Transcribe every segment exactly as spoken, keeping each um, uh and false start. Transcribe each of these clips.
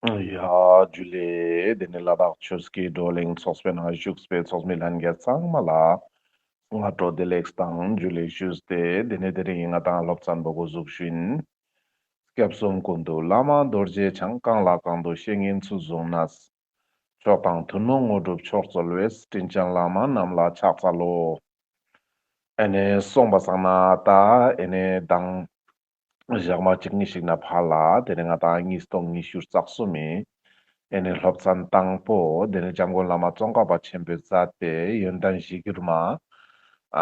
ཡ་ཇུ་ལེ། དེ་ནས་ལ་དྭགས་ཆོས་ཀྱི་བགྲོ་གླེང་ཚོགས་པའི་ནང་བཞུགས་པའི་ཚོགས་མི་ལྷན་རྒྱས་ཚང་མ་ལ་སྔ་དྲོ་བདེ་ལེགས་དང་ཇུ་ལེ་ཞུས་ཏེ། དེ་ནས་དེ་རིང་ང་དང་སློབ་ཚན་པོ་འགོ་འཛུགས་ཞུ་ཡིན། སྐྱབས་གསུམ་ཀུན་འདུས་བླ་མ་རྡོ་རྗེ་འཆང་། གང་ལ་གང་འདུལ་བཤེས་གཉེན་ཚུལ་བཟུང་ནས། མཆོག་དང་ཐུན་མོང་དངོས་གྲུབ་མཆོག་སྩོལ་བའི། དྲིན་ཅན་བླ་མ་རྣམས་ལ་ཕྱག་འཚལ་ལོ། ཨེ་ནེ་སོང་པ་སང་ན་ད་ཨེ་ནེ་མདང་ཞག་མ་གཅིག་གཉིས་ཤིག་ནེ་ཕར་ལ་དེ་ནས་ང་དང་ཉིས་སྟོང་ཉི་ཤུ་རྩ་གསུམ་མི་ཨེ་ནེ་སློབ་ཚན་དང་པོ་དེ་ནས་འཇམ་མགོན་བླ་མ་ཙོང་ཁ་པ་ཆེན་པོས་མཛད་པའི་ཡོན་ཏན་གཞིར་གྱུར་མ།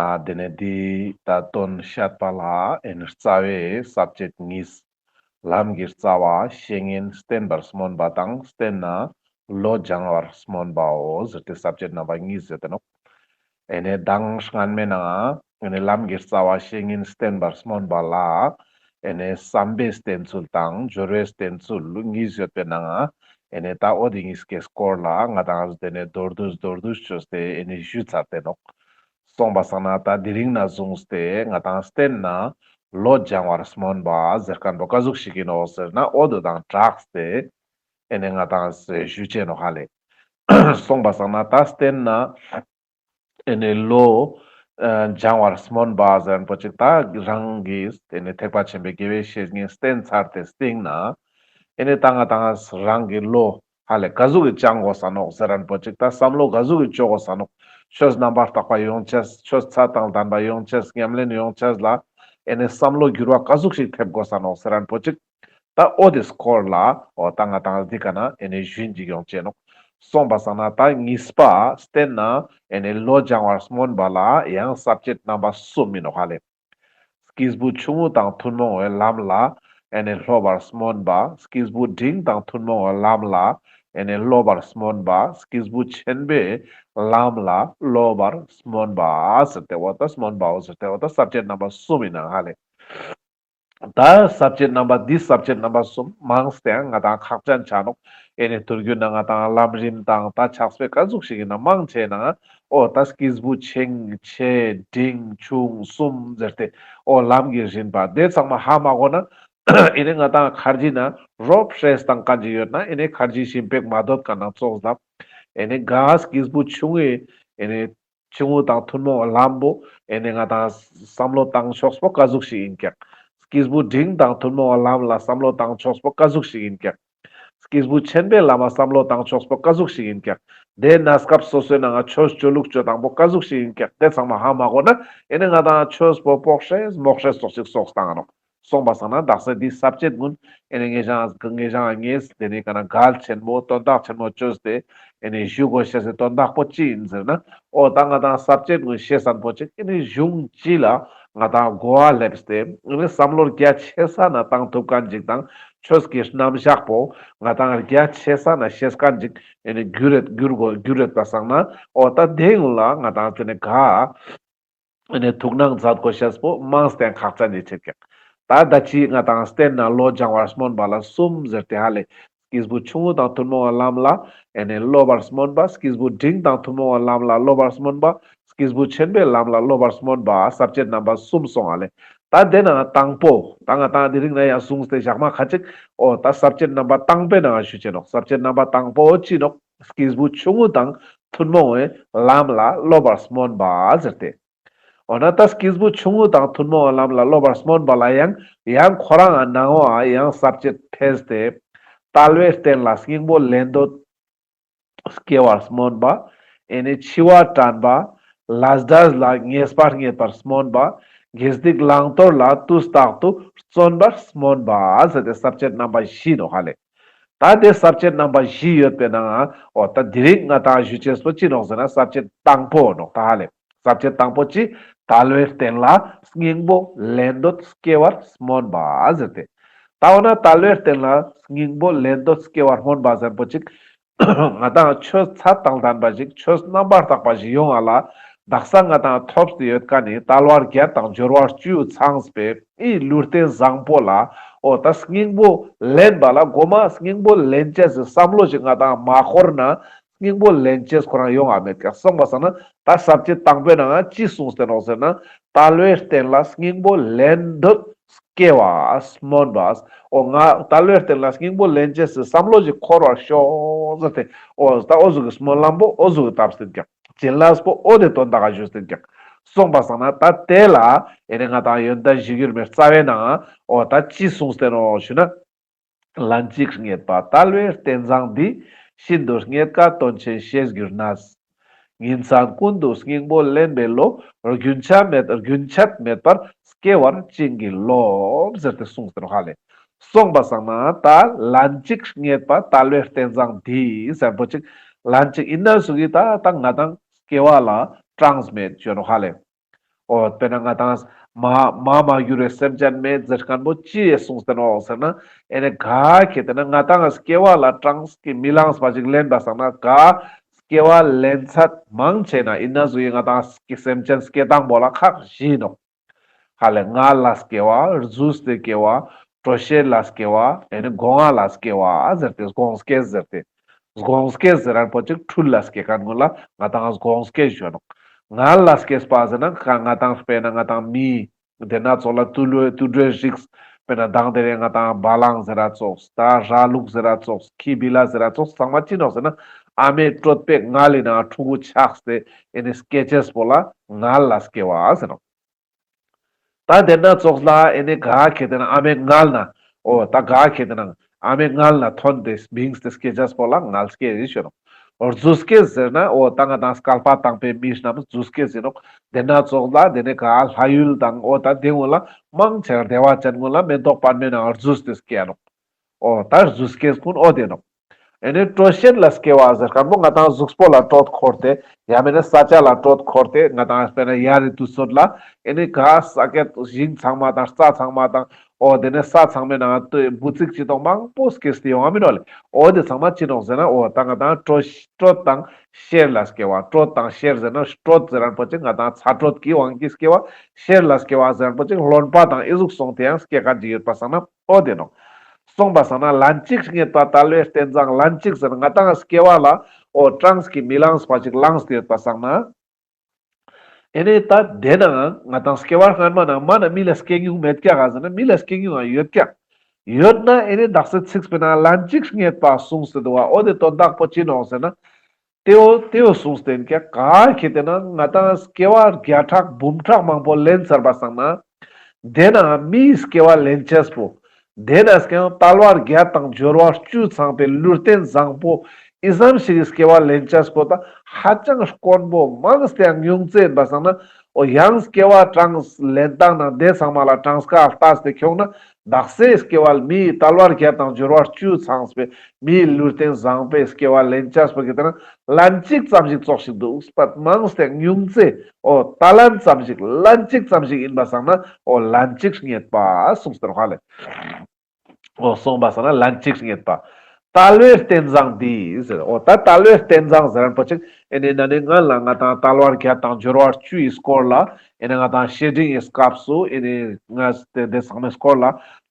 ཨ་དེ་ནས་འདི་ད་དོན་བཤད་པ་ལ་ཨེ་ནེ་རྩ་བའི་ས་བཅད་གཉིས། ལམ་གྱི་རྩ་བ་བཤེས་གཉེན་བསྟེན་པར་སྨོན་པ་དང་བསྟེན་ནས་བློ་སྦྱང་བར་སྨོན་པའོ་ཟེར་ཏེ་ས་བཅད་རྣམ་པ་གཉིས་ཟེར་ཏེ་ནོག། ཨེ་ནེ་མདང་སྔན་མའི་ནང་ཨེ་ནེ་ལམ་གྱི་རྩ་བ་བཤེས་གཉེན་བསྟེན་པར་སྨོན་པ་ལ་ཨེ་ནེ་བསམ་པའི་བསྟེན་ཚུལ་དང་སྦྱོར་བའི་བསྟེན་ཚུལ་གཉིས་ཡོད་པའི་ནང་ཨེ་ནེ་ད་འོ་དེ་གཉིས་ཀའི་སྐོར་ལ་ང་དང་དེ་ནས་མདོར་བསྡུས་མདོར་བསྡུས་བཅོས་ཏེ་ཨེ་ནེ་ཞུས་ཚར་ཏེ་ནོག། སོང་པ་སང་ན་ད་དེ་རིང་ནས་བཟུང་སྟེ་ང་དང་བསྟེན་ནས་བློ་སྦྱང་བར་སྨོན་པ་ཟེར་མཁན་པོ་ཀ་ཟུག་ཞིག་ཡིན་ནོག་ཟེར་ན་འོ་དོ་དང་སྦྲགས་ཏེ་ཨེ་ནེ་ང་དང་ཞུ་ཅེས་ནོག་ཧ་ལེ། སོང་པ་སང་ན་ད་བསྟེན་ནས་ཨེ་ནེ་བློ་ཨ་སྦྱང་བར་སྨོན་པ་ཟེར་མཁན་པོ་ཅིག་ད་རང་གི་ཨེ་ནེ་ཐེག་པ་ཆེན་པོའི་དགེ་བའི་བཤེས་གཉེན་བསྟེན་ཚར་ཏེ་སྟིང་ནེ་ཨེ་ནེ་ད་ང་དང་རང་གི་བློ་ཧ་ལེ་ཀ་ཟུག་གི་སྦྱང་དགོས་ས་ནོག་ཟེར་མཁན་པོ་ཅིག་ད་བསམ་བློ་ཀ་ཟུག་གི་བཅོ་དགོས་ས་ནོག། ཆོས་རྣམ་པར་དག་པ་ཡོང་ཅེས། ཆོས་ཚད་དང་ལྡན་པ་ཡོང་ཅེས། ཉམས་ལེན་ཡོང་ཅེས་ལ་ཨེ་ནེ་བསམ་བློ་འགྱུར་བ་ཀ་ཟུག་ཞིག་ཐེབས་དགོས་ས་ནོག་ཟེར་མཁན་པོ་ཅིག། ད་འོ་དེ་སྐོར་ལ་འོ་ད་ང་དང་འདི་ཀ་ནེ་ཨེ་ནེ་ཞུ་ཡིན་ཅིག་ཡོང་ཅེས་ནོག། སོང་པ་སང་ན་ད་གཉིས་པ་བསྟེན་ནས་ཨེ་ནེ་བློ་སྦྱང་བར་སྨོན་པ་ལ་ཡང་ས་བཅད་རྣམ་པ་གསུམ་ཡིན་ནོག་ཧ་ལེ། སྐྱེས་བུ་ཆུང་ངུ་དང་ཐུན་མོང་བའི་ལམ་ལ་ཨེ་ནེ་སློབ་པར་སྨོན་པ། སྐྱེས་བུ་འབྲིང་དང་ཐུན་མོང་བའི་ལམ་ལ་ཨེ་ནེ་སློབ་པར་སྨོན་པ། སྐྱེས་བུ་ཆེན་པོའི་ལམ་ལ་སློབ་པར་སྨོན་པ་ཟེར་ཏེ་འོ་ད་སྨོན་པའོ་ཟེར་ཏེ་འོ་ད་ས་བཅད་རྣམ་པ་གསུམ་ཡིན་ནོག་ཧ་ལེ། ད་ས་བཅད་རྣམ་པ་འདི་ས་བཅད་རྣམ་པ་གསུམ་མང་སྟེ་ང་དང་ཁག་ཅན་ཆ་ནོག། ཨེ་ནེ་ཐུར་རྒྱུད་ནང་ང་དང་ལམ་རིམ་དང་ད་ཕྱག་དཔེ་ཀ་ཟུག་ཞིག་ཡིན་ན་མང་ཆེ་ནང་འོ་ད་སྐྱེས་བུ་ཆེན་ཆེ་འབྲིང་ཆུང་གསུམ་ཟེར་ཏེ་འོ་ལམ་གྱི་རིམ་པ་དེ་ཚང་མ་ཧ་མ་གོ་ན་ཨེ་ནེ་ང་དང་ཁར་ཇི་ནེ་རོབ་ཧྲེས་དང་ཀ་ཇི་ཡོད་ན་ཨེ་ནེ་ཁར་ཇི་ཞིམ་པེག་མ་དོད་ཀ་ནང་ཙོགས་ལ་ཨེ་ནེ་ག་སྐྱེས་བུ་ཆུང་ངུའི་ཨེ་ནེ་ཆུང་ངུ་དང་ཐུན་མོང་བའི་ལམ་པོ་ཨེ་ནེ་ང་དང་བསམ་བློ་བཏང་ཕྱོགས་པོ་ཀ་ཟུག་ཞིག་ཡིན་ཀྱག། སྐྱེས་བུ་འབྲིང་དང་ཐུན་མོང་བའི་ལམ་ལ་བསམ་བློ་བཏང་ཕྱོགས་པོ་ཀ་ཟུག་ཞིག་ཡིན་ཀྱག། སྐྱེས་བུ་ཆེན་པོའི་ལམ་ལ་བསམ་བློ་བཏང་ཕྱོགས་པོ་ཀ་ཟུག་ཞིག་ཡིན་ཀྱག། དེ་གནས་སྐབས་སོ་སོའི་ནང་ང་ཆོས་སྤྱོད་ལུགས་སྤྱོད་སྟངས་པོ་ཀ་ཟུག་ཞིག་ཡིན་ཀྱག། དེ་ཚང་མ་ཧ་མ་གོ་ན་ཨེ་ནེ་ང་དང་ཆོས་པོ་སྤོག་ཧྲེས་མོག་ཧྲེས་ཙོགས་ཤིག་ཙོགས་བཏང་ང་ནོག། སོང་པ་སང་ན་དག་ས་འདི་ས་བཅད་ཀུན་ཨེ་ནེ་ངེ་ཞང་ངེ་ཞང་ངེས་དེ་ནེ་ཀ་ནེ་གལ་ཆེན་མོ་དོན་དག་ཆེན་མོ་བཅོས་ཏེ་ཨེ་ནེ་ཞུ་དགོས་ཤེས་སི་དོན་དག་པོ་ཅི་ཡིན་ཟེར་ན་འོ་ད་ང་དང་ས་བཅད་ཀུན་ཤེས་མཁན་པོ་ཅིག་ཨེ་ནེ་གཞུང་སྤྱི་ལ་ང་དང་གོ་བ་ལེབས་ཏེ་ཨེ་ནེ་བསམ་བློ་རྒྱ་ཆེ་ས་ནེ་བཏང་ཐུབ་མཁན་ཅིག་དང་ཆོས་ཀྱི་རྣམ་གཞག་པོ་ང་དང་རྒྱ་ཆེ་ས་ནེ་ཤེས་མཁན་ཅིག་ཨེ་ནེ་འགྱུར་རེད་འགྱུར་དགོས་འགྱུར་རེད་པ་སང་ན་འོ་ད་དེ་ཡུན་ལ་ང་དང་དེ་ནེ་ག་ཨེ་ནེ་ཐུགས་སྣང་མཛད་དགོས་ཤེས་པོ་མང་སྟེ་ཁག་ཅན་ནི་ཆེད་ཀྱག། ད་ད་ཅི་ང་དང་བསྟེན་ནས་བློ་སྦྱང་བར་སྨོན་པ་ལ་གསུམ་ཟེར་ཏེ་ཧ་ལེ། སྐྱེས་བུ་ཆུང་ངུ་དང་ཐུན་མོང་བའི་ལམ་ལ་ཨེ་ནེ་སློབ་པར་སྨོན་པ། སྐྱེས་བུ་འབྲིང་དང་ཐུན་མོང་བའི་ལམ་ལ་སློབ་པར་སྨོན་པ། སྐྱེས་བུ་ཆེན་པོའི་ལམ་ལ་སློབ་པར་སྨོན་པ། ས་བཅད་རྣམ་པ་གསུམ་སོང་ཧ་ལེ། ད་དེ་ནང་དང་པོ་ད་ང་དང་དེ་རིང་ནེ་ཡང་གསུངས་ཏེ་ཞག་མ་ཁ་ཅིག་འོ་ད་ས་བཅད་རྣམ་པ་དང་པོའི་ནང་ཞུ་ཅེས་ནོག། ས་བཅད་རྣམ་པ་དང་པོ་ཅི་ནོག། སྐྱེས་བུ་ཆུང་ངུ་དང་ཐུན་མོང་བའི་ལམ་ལ་སློབ་པར་སྨོན་པ་ཟེར་ཏེ། འོ་ན་ད་སྐྱེས་བུ་ཆུང་ངུ་དང་ཐུན་མོང་བའི་ལམ་ལ་སློབ་པར་སྨོན་པ་ལ་ཡང་ཡང་ཁོ་རང་ང་ནང་བ་ཡང་ས་བཅད་ཕེས་ཏེ། དལ་བའི་རྟེན་ལ་སྙིང་པོ་ལེན་འདོད་སྐྱེ་བར་སྨོན་པ། ཨེ་ནེ་འཆི་བ་དྲན་པ། ལས་འབྲས་ལ་ངེས་པ་རྙེད་པར་སྨོན་པ། དགེ་སྡིག་བླང་དོར་ལ་དུས་རྟག་ཏུ་བརྩོན་པར་སྨོན་པ་ཟེར་ཏེ་ས་བཅད་རྣམ་པ་བཞི་ནོག་ཧ་ལེ། ད་དེ་ས་བཅད་རྣམ་པ་བཞི་ཡོད་པའི་ནང་ང་འོ་ད་དེ་རིང་ང་དང་ཞུ་ཅེས་པོ་ཅི་ནོག་ཟེར་ན་ས་བཅད་དང་པོ་ནོག་ད་ཧ་ལེ། ས་བཅད་དང་པོ་ཅི། དལ་བའི་རྟེན་ལ་སྙིང་པོ་ལེན་འདོད་སྐྱེ་བར་སྨོན་པ་ཟེར་ཏེ། ད་འོ་ན་དལ་བའི་རྟེན་ལ་སྙིང་པོ་ལེན་འདོད་སྐྱེ་བར་སྨོན་པ་ཟེར་པོ་ཅིག། ང་དང་ཆོས་ཚད་དང་ལྡན་པ་ཞིག་ཆོས་རྣམ་པར་དག་པ་ཞིག་ཡོང་བ་ལ་དག་ས་ང་དང་ཐོབ་སྟེ་ཡོད་མཁན་ནི་དལ་བ་བརྒྱད་དང་འབྱོར་བ་བཅུ་ཚང་བའི་ཨི་ལུས་རྟེན་བཟང་པོ་ལ་འོ་ད་སྙིང་པོ་ལེན་པ་ལ་མགོ་མ་སྙིང་པོ་ལེན་ཅེས་སི་བསམ་བློ་ཞིག་ང་དང་མ་འཁོར་ན་སྙིང་པོ་ལེན་ཅེས་ཁོ་རང་ཡོང་ང་མེད་ཀྱག། སོང་པ་སང་ན་ད་ས་བཅད་དང་པོའི་ནང་ང་ཅི་གསུངས་ཏེ་ནོག་ཟེར་ན་དལ་བའི་རྟེན་ལ་སྙིང་པོ་ལེན་འདོད་ སྐྱེ་བ་སྨོན་པ། འོ་ང་དལ་བའི་རྟེན་ལ་སྙིང་པོ་ལེན་ཅེས་སི་བསམ་བློ་ཞིག་འཁོར་བར་ཤོག་ཟེར་ཏེ། འོ་ད་འོ་ཟུག་གི་སྨོན་ལམ་པོ་འོ་ཟུག་གི་བཏབ་སྟེ་ཀྱང་བྱིན་རླབས་པོ་འོ་དེ་དོན་དག་ག་ཞུས་ཏེ་ཀྱང་། སོང་པ་སང་ན་ད་དེ་ལ་ཨེ་ནི་ང་དང་ཡོན་ཏན་གཞིར་གྱུར་མའི་རྩ་བའི་ནང་འོ་ད་ཅི་གསུངས་ཏེ་ནོག་ཞུ་ན། ལན་གཅིག་རྙེད་པ་དལ་བའི་རྟེན་བཟང་འདི། ཤིན་ཏུ་རྙེད་དཀའ་དོན་ཆེན་ཤེས་གྱུར་ནས། ཉིན་མཚན་ཀུན་ཏུ་སྙིང་པོ་ལེན་པའི་བློ། རྒྱུན་ཆད་མེད་རྒྱུན་ཆད་མེད་པར་སྐྱེ་བར་བྱིན་གྱིས་རློབས། ཟེར་ཏེ་གསུངས་ཏེ་ནོག་ཧ་ལེ། སོང་པ་སང་ན་ད་ལན་གཅིག་རྙེད་པ་དལ་བའི་རྟེན་བཟང་འདི་ཟེར་པོ་ཅིག་ལན་གཅིག་ཡིན་ན་ཟུག་གི་ད་ད་ང་དང་སྐྱེ་བ་ལ་གྲངས་མེད་ཞུ་ནོག་ཧ་ལེ། འོ་དཔེར་ན་ང་དང་མ་མ་མ་གྱུར་བའི་སེམས་ཅན་མེད་ཟེར་མཁན་པོ་ཅི་ཡེ་གསུངས་ཏེ་ནོག་ཟེར་ན། ཨེ་ནི་ག་ཁེ་ཏེ་ན་ང་དང་སྐྱེ་བ་ལ་གྲངས་ཀྱིས་མི་ལངས་པ་ཅིག་ལེན་པ་སང་ན་ག་སྐྱེ་བ་ལེན་ཚད་མང་ཆེ་ན་ཡིན་ན་ཟུག་ཡིན་ང་དང་སེམས་ཅན་སྐྱེ་སྟངས་པོ་ལ་ཁག་བཞི་ནོག་ཧ་ལེ། མངལ་ལ་སྐྱེ་བ། རྫུས་ཏེ་སྐྱེ་བ། དྲོད་གཤེར་ལ་སྐྱེ་བ། ཨེ་ནི་སྒོ་ང་ལ་སྐྱེ་བ་ཟེར་ཏེ་སྒོང་སྐྱེས་ཟེར་ཏེ། སྒོང་སྐྱེས་ཟེར་རན་པོ་ཅིག་འཕྲུལ་ལ་སྐྱེ་མཁན་ཀུན་ལ་ང་དང་སྒོང་སྐྱེས་ཞུ་ནོག་མངལ་ལ་སྐྱེས་པ་ཟེར་ན་ང་དང་དཔེར་ན་ང་དང་མི་དེ་ན་ཙོགས་ལ་དུད་འགྲོའི་དུད་འགྲོའི་རིགས་དཔེར་ན་མདང་དེ་རིང་ང་དང་བ་ལང་ཟེར་ར་ཙོགས་ད་ར་ལུག་ཟེར་ར་ཙོགས་ཁྱི་བི་ལ་ཟེར་ར་ཙོགས་ཚང་མ་ཅི་ནོག་ཟེར་ན་ཨ་མའི་གྲོད་པའི་མངལ་ལི་ནང་ཕྲུ་གུ་ཆགས་ཏེ་ཨེ་ནི་སྐྱེ་ཅེས་པོ་ལ་མངལ་ལ་སྐྱེ་བ་ཟེར་ནོག་ད་དེ་ན་ཙོགས་ལ་ཨེ་ནི་ག་ཁེ་ཏེ་ན་ཨ་མའི་མངལ་ན། འོ་ད་ག་ཁེ་ཏེ་ན་ཨ་མའི་མངལ་ན་ཐོན་ཏེ་བིངས་ཏེ་སྐྱེ་ཅེས་པོ་ལ་མངལ་སྐྱེས་ཞུ་ནོག་རྫུས་སྐྱེས་ཟེར་ན་འོ་ད་ང་དང་སྐལ་པ་དང་པོའི་མི་རྣམས་རྫུས་སྐྱེས་ཟེར་ནོག་དེ་ན་ཙོགས་ལ་དེ་ནི་ག་ལྷ་ཡུལ་དང་འོ་ད་དེ་ཀུན་ལ་མང་ཆེ་བདེ་བ་ཅན་ཀུན་ལ་མེ་ཏོག་པདྨའི་ནང་རྫུས་ཏེ་སྐྱེ་ནོག་འོ་ད་རྫུས་སྐྱེས་ཀུན་འོ་དེ་ནོག་ཨེ་ནི་དྲོད་གཤེར་ལ་སྐྱེ་བ་ཟེར་མཁན་པོ་ང་དང་གཟུགས་པོ་ལ་དྲོད་འཁོར་ཏེ་ཡང་མེད་ན་ས་ཆ་ལ་དྲོད་འཁོར་ཏེ་ང་དང་དཔེར་ན་དབྱར་རི་དུས་ཚོད་ལ་ཨེ་ནི་ག་ས་སྐྱེད་ཞིང་ཚང་མ་དང་རྩྭ་ཚང་མ་དང་འོ་དེ་ནི་ས་ཚང་མའི་ནང་དུ་འབུ་ཚིགས་ཅི་དང་མང་པོ་སྐྱེས་ཏེ་ཡོང་བ་མིན་ནོག་ལེ། འོ་དེ་ཚང་མ་ཅི་ནོག་ཟེར་ན་འོ་ད་ང་དང་དྲོད་དྲོད་དང་གཤེར་ལ་སྐྱེ་བ། དྲོད་དང་གཤེར་ཟེར་ན་དྲོད་ཟེར་རན་པོ་ཅིག་ང་དང་ཚ་དྲོད་ཀྱི་དབང་གིས་སྐྱེ་བ། གཤེར་ལ་སྐྱེ་བ་ཟེར་རན་པོ་ཅིག་རློན་པ་དང་ཨི་ཟུག་སོང་སྟེ་ཡང་སྐྱེ་མཁན་ཅིག་ཡོད་པ་སང་ན། འོ་དེ་ནོག་སོང་པ་སང་ན་ལན་གཅིག་རྙེད་པ་དལ་བའི་རྟེན་བཟང་། ལན་གཅིག་ཟེར་ན་ང་དང་སྐྱེ་བ་ལ་འོ་གྲངས་ཀྱིས་མི་ལངས་པ་ཅིག་ལངས་ཏེ་ཡོད་པ་སང་ན། ཨེ་ནི་ད་དེ་ནང་ང་དང་སྐྱེ་བ་སྔན་མ་ནང་མ་ན་མི་ལ་སྐྱེ་མྱོང་མེད་ཀྱག་ག་ཟེར་ན་མི་ལ་སྐྱེ་མྱོང་ཡང་ཡོད་ཀྱག་ཡོད་ན་ཨེ་ནི་དག་ས་ཚིགས་པའི་ནང་ལན་གཅིག་རྙེད་པ་གསུངས་ཏེ་འདུག་བ། འོ་དེ་དོན་དག་པོ་ཅི་ནོག་ཟེར་ན། དེའོ་དེའོ་གསུངས་ཏེ་ཀྱག་ག་ཁེ་ཏེ་ན་ང་དང་སྐྱེ་བ་བརྒྱ་ཕྲག་འབུམ་ཕྲག་མང་པོ་ལེན་ཚར་བ་སང་ན། དེ་ན་མིའི་སྐྱེ་བ་ལེན་ཅེས་པོ། དེ་ན་ཀྱང་དལ་བ་བརྒྱད་དང་འབྱོར་བ་བཅུ་ཚང་པའི་ལུས་རྟེན་བཟང་པོ་ཨི་ཙམ་ཞིག་གི་སྐྱེ་བ་ལེན་ཅེས་པོ་ད་ཧ་ཅང་དཀོན་པོ་མང་སྟེ་ཡང་ཉུང་ཙེ་ཡིན་པ་སང་ན། འོ་ཡང་སྐྱེ་བ་གྲངས་ལེན་སྟངས་ནང་དེ་ཚང་མ་ལ་གྲངས་ཀ་ལྟས་ཏེ་ཁྱོང་ན། དག་སའི་སྐྱེ་བ་མིའི་དལ་བ་བརྒྱད་དང་འབྱོར་བ་བཅུ་ཚང་པའི་མིའི་ལུས་རྟེན་བཟང་པོའི་སྐྱེ་བ་ལེན་ཅེས་པོ་གི་དེ་ན་ལན་གཅིག་ཙམ་ཞིག་ཙོགས་ཤིག་འདུག་པ། མང་སྟེ་ཉུང་ཙེ་འོ་ད་ལན་ཙམ་ཞིག་ལན་གཅིག་ཙམ་ཞིག་ཡིན་པ་སང་ན་འོ་ལན་གཅིག་རྙེད་པ་གསུངས་ཏེ་ནོག་ཧ་ལེ། འོ་སོང་པ་སང་ན་ལན་གཅིག་རྙེད་པ། དལ་བའི་རྟེན་བཟང་འདི་ཟེར། འོ་ད་དལ་བའི་རྟེན་བཟང་ཟེར་རན་པོ་ཅིག་ཨེ་ནི་ན་ནི་ང་ལ་ང་དང་དལ་བ་བརྒྱད་དང་འབྱོར་བ་བཅུ་ཡི་སྐོར་ལ་ཨེ་ནི་ང་དང་བཤེས་སྤྲིང་གི་སྐབས་སུ་ཨེ་ནི་ང་དེ་དེ་ཚང་མའི་སྐོར་ལ་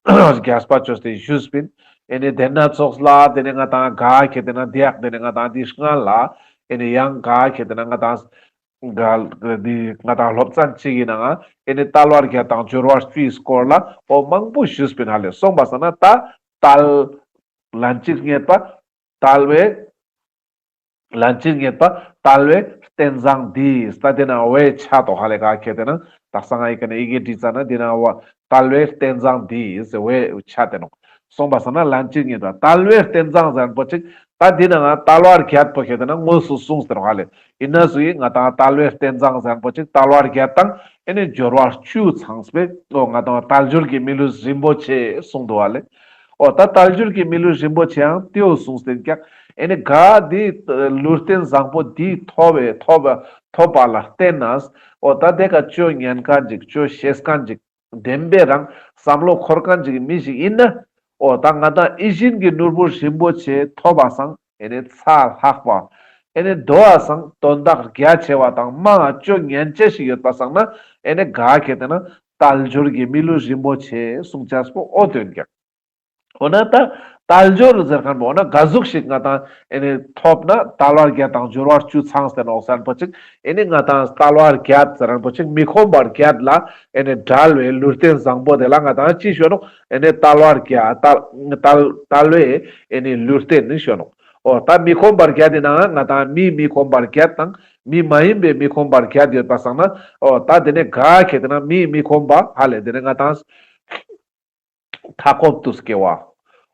རྒྱས་པ་བཅོས་ཏེ་ཞུས་པིན། ཨེ་ནི་དེ་ན་ཙོགས་ལ་དེ་ནི་ང་དང་ག་ཁེ་ཏེ་ན་དེ་ཡག་དེ་ནི་ང་དང་དེ་སྔ་ལ་ཨེ་ནི་ཡང་ག་ཁེ་ཏེ་ན་ང་དང་ག་དེ་ང་དང་སློབ་ཚན་གཅིག་གི་ནང་ཨེ་ནི་དལ་བ་བརྒྱད་དང་འབྱོར་བ་བཅུའི་སྐོར་ལ་འོ་མང་པོ་ཞུས་པིན་ཧ་ལེ། སོང་པ་སང་ན་ད་དལ་ལན་གཅིག་རྙེད་པ། དལ་བའི་ལན་གཅིག་རྙེད་པ། དལ་བའི་རྟེན་བཟང་འདི། ད་དེ་ན་བའི་ཆ་དོ་ཧ་ལེ་ག་ཁེ་ཏེ་ན་དག་ས་ང་ཡི་ཀ་ནས་ཡི་གེ་བྲིས་ཙ་ན་དེ་ན་བ་དལ་བའི་རྟེན་བཟང་འདི་ཟེར་བའི་ཆ་དེ་ནོག་སོང་པ་སང་ན་ལན་གཅིག་རྙེད་པ། དལ་བའི་རྟེན་བཟང་ཟེར་པོ་ཅིག་ད་དེ་ན་ང་དལ་བ་བརྒྱད་པོ་ཁེ་ཏེ་ན་དངོས་སུ་གསུངས་ཏེ་ནོག་ཧ་ལེ། ཡིན་ན་སུ་ཡིན་ང་དང་དལ་བའི་རྟེན་བཟང་ཟེར་པོ་ཅིག་དལ་བ་བརྒྱད་དང་ཨེ་ནི་འབྱོར་བ་བཅུ་ཚང་པའི་འོ་ང་དང་དལ་འབྱོར་གྱི་མི་ལུས་རིན་པོ་ཆེ་གསུངས་འདུག་ཧ་ལེ། འོ་ད་དལ་འབྱོར་གྱི་མི་ལུས་རིན་པོ་ཆེའང་དེའོ་གསུངས་ཏེ་ཀྱག་ཨེ་ནི་ག་དེ་ལུས་རྟེན་བཟང་པོ་དེ་ཐོབ་པའི་ཐོབ་པ་ཐོབ་པ་ལ་བརྟེན་ནས་འོ་ད་དེ་ཀ་ཅོ་ཉན་མཁན་ཅིག་ཅོ་ཤེས་མཁན་ཅིག་བདེན་པའི་རང་བསམ་བློ་འཁོར་མཁན་ཅིག་མི་ཞིག་ཡིན་ན། འོ་ད་ང་དང་ཡིད་བཞིན་གྱི་ནོར་བུ་རིན་པོ་ཆེ་ཐོབ་པ་སང་ཨེ་ནི་ཚ་ལྷག་པ། ཨེ་ནི་དོ་བ་སང་དོན་དག་རྒྱ་ཆེ་བ་དང་མང་ང་ཅོ་ཉན་ཅེས་ཤིག་ཡོད་པ་སང་ན་ཨེ་ནི་ག་ཁེ་ཏེ་ན་དལ་འབྱོར་གྱི་མི་ལུས་རིན་པོ་ཆེ་གསུང་ཅེས་པོ་འོ་དོན་ཀྱག་འོ་ན་ད་ དལ་འབྱོར་ཟེར་ཁན་བོ་ན་ག་ཟུག་ཞིག་ང་དང་ཨེ་ནི་ཐོབ་ན་དལ་བ་བརྒྱད་དང་འབྱོར་བ་བཅུ་ཚང་སྟེ་ནོག་ཟེར་ཁན་བོ་ཅིག་ཨེ་ནི་ང་དང་དལ་བ་བརྒྱད་ཟེར་ཁན་བོ་ཅིག་མི་ཁོམ་པ་བརྒྱད་ལ་ཨེ་ནི་བྲལ་བའི་ལུས་རྟེན་བཟང་པོ་དེ་ལ་ང་དང་ཅི་ཞུ་ནོག་ཨེ་ནི་དལ་བ་བརྒྱད་དལ་དལ་དལ་བའི་ཨེ་ནི་ལུས་རྟེན་ནི་ཞུ་ནོག་འོ་ད་མི་ཁོམ་པ་བརྒྱད་དེ་ནང་ང་དང་མི་མི་ཁོམ་པ་བརྒྱད་དང་མི་མ་ཡིན་པའི་མི་ཁོམ་པ་བརྒྱད་ཡོད་པ་སང་ན་འོ་ད་དེ་ནས་ག་ཁེ་དེ་ན་མི་མི་ཁོམ་པ་ཧ་ལེ་དེ་ནས་ང་དང་མཐའ་འཁོབ་ཏུ་སྐྱེ་བ།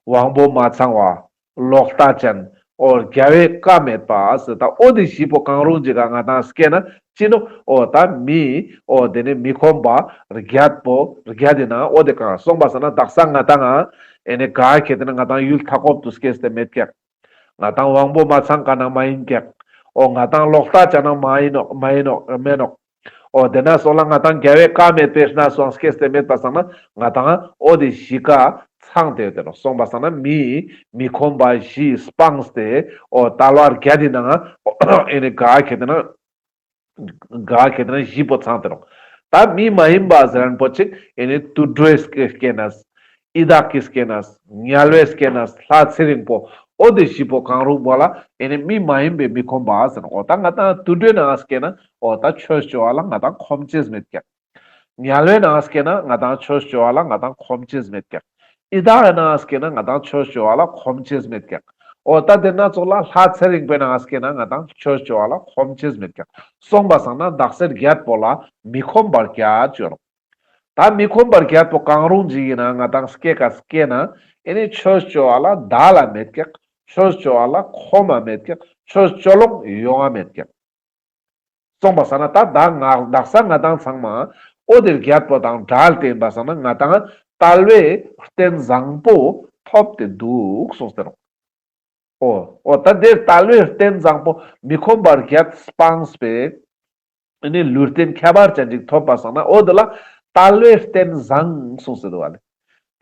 དབང་པོ་མ་ཚང་བ། ལོག་ལྟ་ཅན། འོ་རྒྱལ་བའི་བཀའ་མེད་པ་ཟེར་ད་འོ་དེ་བཞི་པོ་གང་རུང་ཅིག་ག་ང་དང་སྐྱེ་ན་ཅི་ནོག་འོ་ད་མི་འོ་དེ་ནས་མི་ཁོམ་པ་བརྒྱད་པོ་བརྒྱད་དེ་ནང་འོ་དེ་གང་སོང་པ་སང་ན་དག་ས་ང་དང་ཨེ་ནི་ག་ཁེ་དེ་ན་ང་དང་ཡུལ་མཐའ་འཁོབ་ཏུ་སྐྱེས་ཏེ་མེད་ཀྱག་ང་དང་དབང་པོ་མ་ཚང་ཀ་ན་མ་ཡིན་ཀྱག་འོ་ང་དང་ལོག་ལྟ་ཅན་ན་མ་ཡིན་ནོག་མ་ཡིན་ནོག་མེད་ནོག་འོ་དེ་ན་སོང་ལ་ང་དང་རྒྱལ་བའི་བཀའ་མེད་པའི་ན་སོང་སྐྱེས་ཏེ་མེད་པ་སང་ན་ང་དང་འོ་དེ་བཞི་ཀ་ཚང་སྟེ་ཡོད་དེ་ནོག་སོང་པ་སང་ན་མི་མི་ཁོམ་པ་བཞི་སྤངས་ཏེ་འོ་དལ་བ་བརྒྱད་དེ་ནང་ཨེ་ནི་ག་ཁེ་དེ་ན་ག་ཁེ་དེ་ན་བཞི་པོ་ཚང་སྟེ་ནོག་ད་མི་མ་ཡིན་པ་ཟེར་ཁན་བོ་ཅིག་ཨེ་ནི་དུད་འགྲོའི་སྐྱེ་སྐྱེ་ན། ཡི་དྭགས་ཀྱི་སྐྱེ་ན། དམྱལ་བའི་སྐྱེ་ན། ལྷ་ཚེ་རིང་པོ། འོ་དེ་བཞི་པོ་གང་རུང་པོ་ལ་ཨེ་ནི་མི་མ་ཡིན་པའི་མི་ཁོམ་པ་ཟེར་ནོག་འོ་ད་ང་དང་དུད་འགྲོའི་ནང་སྐྱེ་ན་འོ་ད་ཆོས་བཅོ་བ་ལ་ང་དང་ཁོམ་ཅེས་མེད་ཀྱག་དམྱལ་བའི་ནང་སྐྱེ་ན་ང་དང་ཆོས་བཅོ་བ་ལ་ང་དང་ཁོམ་ཅེས་མེད་ཀྱག་ཡི་དྭགས་ནང་སྐྱེ་ན་ང་དང་ཆོས་བཅོ་བ་ལ་ཁོམ་ཅེས་མེད་ཀྱག་འོ་ད་དེ་ན་ཙོགས་ལ་ལྷ་ཚེ་རིང་པོའི་ནང་སྐྱེ་ན་ང་དང་ཆོས་བཅོ་བ་ལ་ཁོམ་ཅེས་མེད་ཀྱག་སོང་པ་སང་ན་དག་ས་བརྒྱད་པོ་ལ་མི་ཁོམ་པ་བརྒྱད་ཅོ་ནོག་ད་མི་ཁོམ་པ་བརྒྱད་པོ་གང་རུང་ཅིག་ཡིན་ན་ང་དང་སྐྱེ་ཀ་སྐྱེ་ན་ཨེ་ནི་ཆོས་བཅོ་བ་ལ་དལ་ལ་མེད་ཀྱག་ཆོས་བཅོ་བ་ལ་ཁོམ་མ་མེད་ཀྱག་ཆོས་བཅོ་ལོང་ཡོང་ང་མེད་ཀྱག་སོང་པ་སང་ན་ད་ད་ང་དག་ས་ང་དང་ཚང་མ་འོ་དེ་བརྒྱད་པོ་དང་བྲལ་ཏེ་ཡིན་པ་སང་ན་ང་དང་དལ་བའི་རྟེན་བཟང་པོ་ཐོབ་སྟེ་འདུག་གསུངས་ཏེ་ནོག་འོ་འོ་ད་དེ་དལ་བའི་རྟེན་བཟང་པོ་མི་ཁོམ་པ་བརྒྱད་སྤངས་པའི་ཨེ་ནི་ལུས་རྟེན་ཁྱད་པར་ཅན་ཅིག་ཐོབ་པ་སང་ན་འོ་དེ་ལ་དལ་བའི་རྟེན་བཟང་གསུངས་ཏེ་འདུག་བ་ལེ།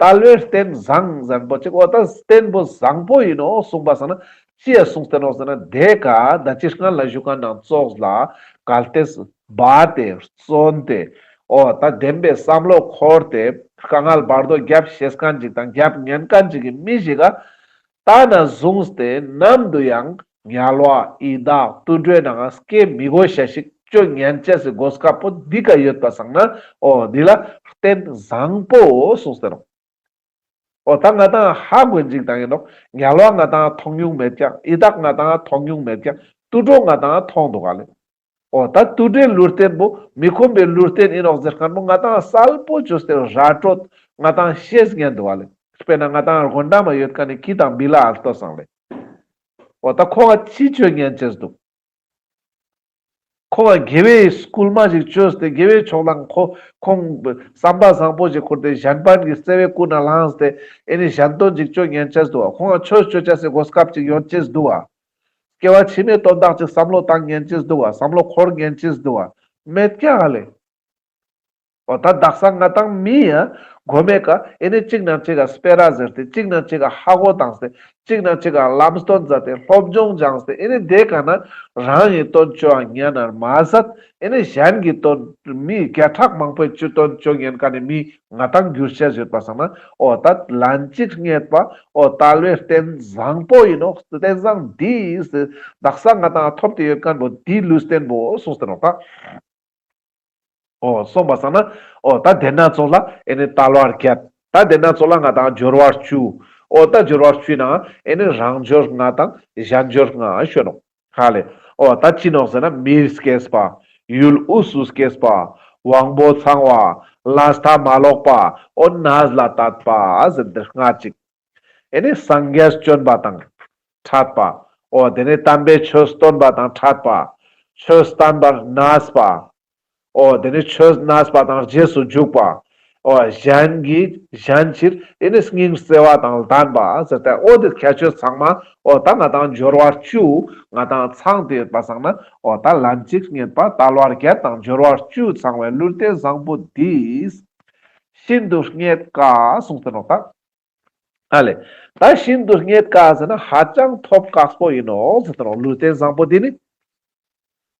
དལ་བའི་རྟེན་བཟང་ཟེར་ཁན་བོ་ཅིག་འོ་ད་རྟེན་པོ་བཟང་པོ་ཡིན་ནོག་གསུངས་པ་སང་ན་ཅི་ཡ་གསུངས་ཏེ་ནོག་ཟེར་ན་དེ་ཀ་ད་ཅི་སྔན་ལ་ཞུ་ཁན་ནང་ཙོགས་ལ་གལ་ཏེ་སྦ་སྟེ་བརྩོན་ཏེ་འོ་ད་བདེན་པའི་བསམ་བློ་འཁོར་ཏེ་དཀའ་ངལ་བར་དོ་རྒྱབ་ཤེས་ཁན་ཅིག་དང་རྒྱབ་ཉན་ཁན་ཅིག་གི་མི་ཞིག་ག་ད་ནས་བཟུང་སྟེ་ནམ་དུ་ཡང་དམྱལ་བ་ཡི་དྭགས་དུད་འགྲོའི་ནང་སྐྱེ་མི་དགོས་ཤེས་ཤིག་ཅོ་ཉན་ཅེས་སི་གོ་སྐབས་པོ་འདི་ཀ་ཡོད་པ་སང་ན་འོ་འདི་ལ་རྟེན་བཟང་པོ་གསུངས་ཏེ་ནོག་འོ་ད་ང་དང་ཧ་གོ་ཅིག་དང་ཡིན་ནོག་དམྱལ་བ་ང་དང་མཐོང་མྱོང་མེད་ཀྱག་ཡི་དྭགས་ང་དང་མཐོང་མྱོང་མེད་ཀྱག་དུད་འགྲོ་ང་དང་མཐོང་འདུག་ག་ལེ། འོ་ད་དུད་འགྲོའི་ལུས་རྟེན་པོ་མི་ཁོམ་པའི་ལུས་རྟེན་ཡིན་ནོག་ཟེར་ཁན་པོ་ང་དང་གསལ་པོ་ཅོས་ཏེ་ར་སྤྲོད་ང་དང་ཤེས་ཉན་འདུག་བ་ལེ། དཔེར་ན་ང་དང་དགོན་འདྲ་མ་ཡོད་ཁན་ནི་ཁྱི་དང་བི་ལ་ཨལ་ཏོ་སང་ལེ། འོ་ད་ཁོང་ང་ཅི་ཅོ་ཉན་ཅེས་འདུག་ཁོང་ང་དགེ་བའི་སྐུལ་མ་ཞིག་ཅོས་ཏེ་དགེ་བའི་ཕྱོགས་ལ་ཁོ་ཁོང་བསམ་པ་བཟང་པོ་ཞིག་ཁུར་ཏེ་གཞན་ཕན་གྱི་བརྩེ་བའི་ཀུན་ནས་བསླངས་ཏེ་ཨེ་ནི་གཞན་དོན་ཞིག་ཅོ་ཉན་ཅེས་འདུག་བ། ཁོང་ང་ཆོས་ཅོ་ཅེས་སི་གོ་སྐབས་ཅིག་ཡོང་ཅེས་འདུག་བ། སྐྱེ་བ་ཕྱི་མའི་དོན་དག་ཅིག་བསམ་བློ་བཏང་ཉན་ཅེས་འདུག་བ། བསམ་བློ་འཁོར་ཉན་ཅེས་འདུག་བ། མེད་ཀྱག་ལེ། འོ་ད་དག་ས་ང་དང་མི་ཡ་གོ་མེད་ཀ་ཨེ་ནི་གཅིག་ནང་གཅིག་ག་སྤེ་ར་ཟེར་ཏེ་གཅིག་ནང་གཅིག་ག་ཧ་གོ་བཏང་སྟེ་གཅིག་ནང་གཅིག་ག་ལམ་སྟོན་མཛད་དེ་སློབ་སྦྱོང་སྦྱངས་ཏེ་ཨེ་ནི་དེ་ཀ་ན་རང་གི་དོན་ཅོ་ཉན་ན་མ་ཟད་ཨེ་ནི་གཞན་གྱི་དོན་མི་བརྒྱ་ཕྲག་མང་པོའི་ཅོ་དོན་ཅོ་ཉན་ཁན་ནི་མི་ང་དང་གྱུར་ཤེས་ཡོད་པ་སང་ན་འོ་ད་ལན་གཅིག་རྙེད་པ་འོ་དལ་བའི་རྟེན་བཟང་པོ་ཡིན་ནོག་རྟེན་བཟང་འདི་དག་ས་ང་དང་ཐོབ་སྟེ་ཡོད་ཁན་པོ་འདི་ལུས་རྟེན་པོ་གསུངས་ཏེ་ནོག་ད། འོ་སོང་པ་སང་ན་འོ་ད་དེ་ན་ཙོགས་ལ་ཨེ་ནི་དལ་བ་བརྒྱད། ད་དེ་ན་ཙོགས་ལ་ང་དང་འབྱོར་བ་བཅུ། འོ་ད་འབྱོར་བ་བཅུའི་ནང་ཨེ་ནི་རང་འབྱོར་ལྔ་དང་གཞན་འབྱོར་ལྔ་ཞུ་ནོག་ཧ་ལེ། འོ་ད་ཅི་ནོག་ཟེར་ན་མིར་སྐྱེས་པ། ཡུལ་དབུས་སུ་སྐྱེས་པ། དབང་པོ་ཚང་བ། ལས་མཐའ་མ་ལོག་པ། འོ་གནས་ལ་དད་པ་ཟེར་ཏེ་ལྔ་ཅིག་ཨེ་ནི་སངས་རྒྱས་བྱོན་པ་དང་འཕྲད་པ། འོ་དེ་ནས་དམ་པའི་ཆོས་སྟོན་པ་དང་འཕྲད་པ། ཆོས་བསྟན་པར་གནས་པ། འོ་དེ་ནས་ཆོས་གནས་པ་དང་རྗེས་སུ་འཇུག་པ། འོ་གཞན་གྱི་གཞན་ཕྱིར་ཨེ་ནི་སྙིང་བརྩེ་བ་དང་ལྡན་པ་ཟེར་ཏེ་འོ་དེ་ཁྱད་ཆོས་ཚང་མ་འོ་ད་ང་དང་འབྱོར་བ་བཅུ་ང་དང་ཚང་སྟེ་ཡོད་པ་སང་ན་འོ་ད་ལན་གཅིག་རྙེད་པ་དལ་བ་བརྒྱད་དང་འབྱོར་བ་བཅུ་ཚང་བའི་ལུས་རྟེན་བཟང་པོ་འདིས་ཤིན་ཏུ་རྙེད་དཀའ་གསུངས་ཏེ་ནོག་ད། ཨ་ལེ། ད་ཤིན་ཏུ་རྙེད་དཀའ་ཟེར་ན་ཧ་ཅང་ཐོབ་དཀགས་པོ་ཡིན་ནོག་ཟེར་ཏེ་ནོག་ལུས་རྟེན་བཟང་པོ་འདི་ནི།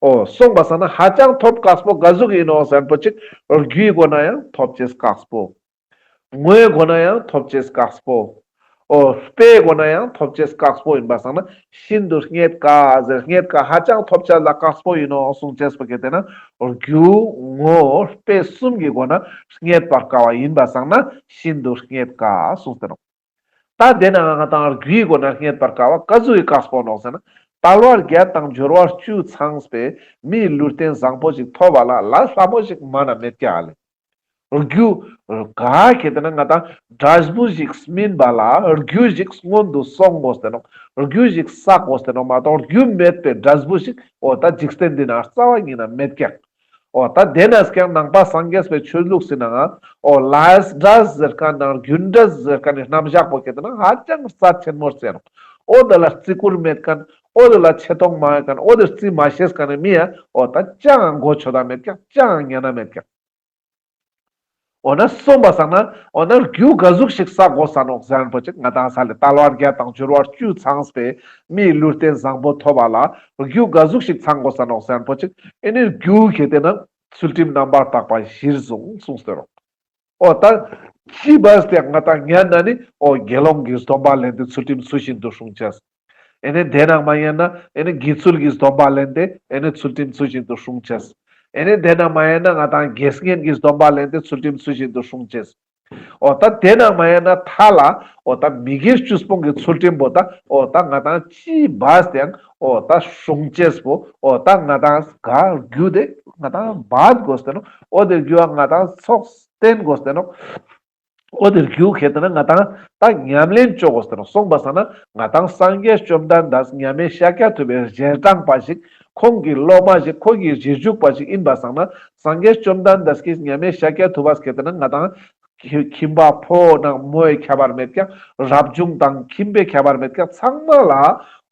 འོ་སོང་པ་སང་ན་ཧ་ཅང་ཐོབ་དཀགས་པོ་ག་ཟུག་ཡིན་ནོག་ཟེར་པོ་ཅིག་རྒྱུའི་སྒོ་ན་ཡང་ཐོབ་ཅེས་དཀགས་པོ། དངོས་སྒོ་ན་ཡང་ཐོབ་ཅེས་དཀགས་པོ། འོ་དཔེའི་སྒོ་ནས་ཡང་ཐོབ་ཅེས་དཀགས་པོ་ཡིན་པ་སང་ན་ཤིན་ཏུ་རྙེད་དཀའ་ཟེར། རྙེད་དཀའ་ཧ་ཅང་ཐོབ་ཅེས་ལ་དཀགས་པོ་ཡིན་ནོག་གསུངས་ཅེས་པོ་ཁེ་ཏེ་ན་རྒྱུ་ངོ་བོ་དཔེ་གསུམ་གྱི་སྒོ་ནས་རྙེད་པར་དཀའ་བ་ཡིན་པ་སང་ན་ཤིན་ཏུ་རྙེད་དཀའ་གསུངས་ཏེ་ནོག། ད་དེ་ན་ང་དང་རྒྱུའི་སྒོ་ནས་རྙེད་པར་དཀའ་བ་ག་ཟུག་གི་དཀགས་པོ་ནོག་ཟེར་ན། དལ་བ་བརྒྱད་དང་འབྱོར་བ་བཅུ་ཚང་བའི་མིའི་ལུས་རྟེན་བཟང་པོ་ཞིག་ཐོབ་པ་ལ་ལས་སླ་མོ་ཞིག་མ་ན་མེད་ཀྱག་ལེ། རྒྱུ་ག་ཁེ་ཏེ་ན་ང་དང་འབྲས་བུ་ཞིག་སྨིན་པ་ལ་རྒྱུ་ཞིག་སྔོན་དུ་སོང་དགོས་ཏེ་ནོག། རྒྱུ་ཞིག་བསགས་དགོས་ཏེ་ནོག་མ་གཏོགས་རྒྱུ་མེད་པའི་འབྲས་བུ་ཞིག་འོ་ད་འཇིག་རྟེན་འདི་ན་རྩ་བ་ཉིད་ན་མེད་ཀྱག། འོ་ད་དེ་ནས་ཀྱང་ནང་པ་སངས་རྒྱས་པའི་ཆོས་ལུགས་སི་ནང་འོ་ལས་འབྲས་ཟེར་མཁན་ནང་རྒྱུ་འབྲས་ཟེར་མཁན་ནི་རྣམ་གཞག་པོ་ཁེ་ཏེ་ན་ཧ་ཅང་རྩ་ཆེན་མོ་རྩེ་ནོག། འོ་དེ་ལ་བརྩི་བཀུར་མེད་མཁན། འོ་དེ་ལ་ཆེ་མཐོང་མ་ཡོད་མཁན། འོ་དེ་རྩི་མ་ཤེས་མཁན་ནི་མི་ཡ་འོ་ད་ཅང་གོ་ཆོད་ད་མེད་ཀྱག། ཅང་ཉན་ན་མེད་ཀྱག། འོ་ན་སོང་པ་སང་ན་འོ་ན་རྒྱུ་ག་ཟུག་ཞིག་བསགས་དགོས་ས་ནོག་ཟེར་མཁན་པོ་ཅིག། ང་དང་ས་ལེ་དལ་བ་བརྒྱད་དང་འབྱོར་བ་བཅུ་ཚང་བའི་མིའི་ལུས་རྟེན་བཟང་པོ་ཐོབ་པ་ལ་རྒྱུ་ག་ཟུག་ཞིག་ཚང་དགོས་ས་ནོག་ཟེར་མཁན་པོ་ཅིག། ཨེ་ནི་རྒྱུ་ཁེ་ཏེ་ན་ཚུལ་ཁྲིམས་རྣམ་པར་དག་པ་གཞིར་བཟུང་གསུངས་ཏེ་ནོག། འོ་ད་ཅི་བས་ཏེ་ང་དང་ཉན་ན་ནི་འོ་དགེ་སློང་གི་སྡོམ་པ་ལེན་ཏེ་ཚུལ་ཁྲིམས་ཚུལ་བཞིན་དུ་སྲུང་ཅེས། ཨེ་ནི་དེ་ནང་མ་ཉན་ན་ཨེ་ནི་དགེ་ཚུལ་གྱི་སྡོམ་པ་ལེན་ཏེ་ཨེ་ནི་ཚུལ་ཁྲིམས་ཚུལ་བཞིན་དུ་སྲུང་ཅེས། ཨེ་ནི་དེ་ནང་མ་ཉན་ན་ང་དང་དགེ་བསྙེན་གྱི་སྡོམ་པ་ལེན་ཏེ་ཚུལ་ཁྲིམས་ཚུལ་བཞིན་དུ་སྲུང་ཅེས། འོ་ད་དེ་ནང་མ་ཉན་ན་ཐ་ལ་འོ་ད་མི་དགེ་བཅུ་སྤོང་གི་ཚུལ་ཁྲིམས་པོ་ད་འོ་ད་ང་དང་ཅི་བས་ཏེ་ཡང་འོ་ད་སྲུང་ཅེས་པོ་འོ་ད་ང་དང་ག་རྒྱུ་དེ་ང་དང་བས་དགོས་ཏེ་ནོག། འོ་དེ་རྒྱུ་ང་དང་ཚོགས་བསྟེན་དགོས་ཏེ་ནོག། འོ་དེ་རྒྱུ་ཁེ་ཏེ་ན་ང་དང་ད་ཉམས་ལེན་ཅོ་དགོས་ཏེ་ནོག། སོང་པ་སང་ན་ང་དང་སངས་རྒྱས་བཅོམ་ལྡན་འདས་མཉམ་མེད་ཤཱཀྱ་ཐུབ་པའི་རྗེས་འབྲང་པ་ཞིག། ཁོང་གི་སློབ་མ་ཞིག། ཁོ་གི་རྗེས་འཇུག་པ་ཞིག་ཡིན་པ་སང་ན་སངས་རྒྱས་བཅོམ་ལྡན་འདས་ཀྱི་མཉམ་མེད་ཤཱཀྱ་ཐུབ་པ་ཁེ་ཏེ་ན་ང་དང་ཁྱིམ་པ་ཕོ་ནང་མོའི་ཁྱད་པར་མེད་ཀྱག། རབ་བྱུང་དང་ཁྱིམ་པའི་ཁྱད་པར་མེད་ཀྱག། ཚང་མ་ལ་